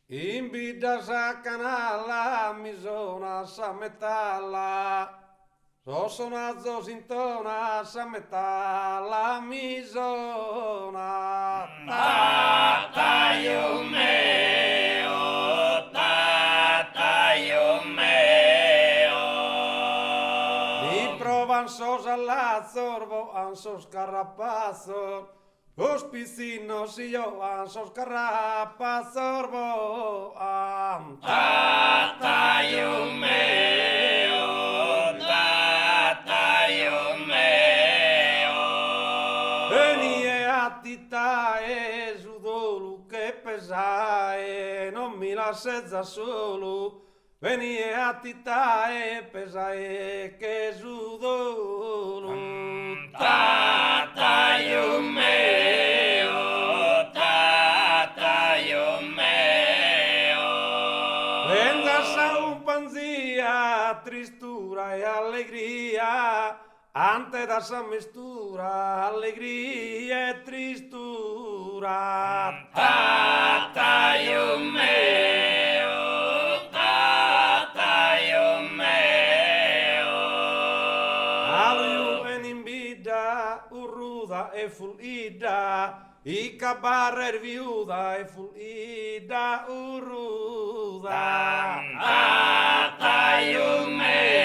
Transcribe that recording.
In bidda sa canalla mi sonat sa metalla, sos sonazos intonat sa metalla mi sonat. Tataiu meu, tataiu meu. Mi provan sos allatzos, voan sos carrapatzos, Sos pitzinnos si joan sos carrapatzos voan. Tataiu meu, tataiu meu. Benie a titae su dolu che pesae non mi lassezas solu Benie a titae pesae che su dolu. Tataiu meu, tataiu meu. Benza sa cumpanzia, tristura e allegria, ante da sa mestura, allegria e tristura. Tataiu meu, tataiu meu. Alu jughen in bidda, urruda e fulidda, i ch'abarrer viuda e fulidda urruda. Tataiu meu.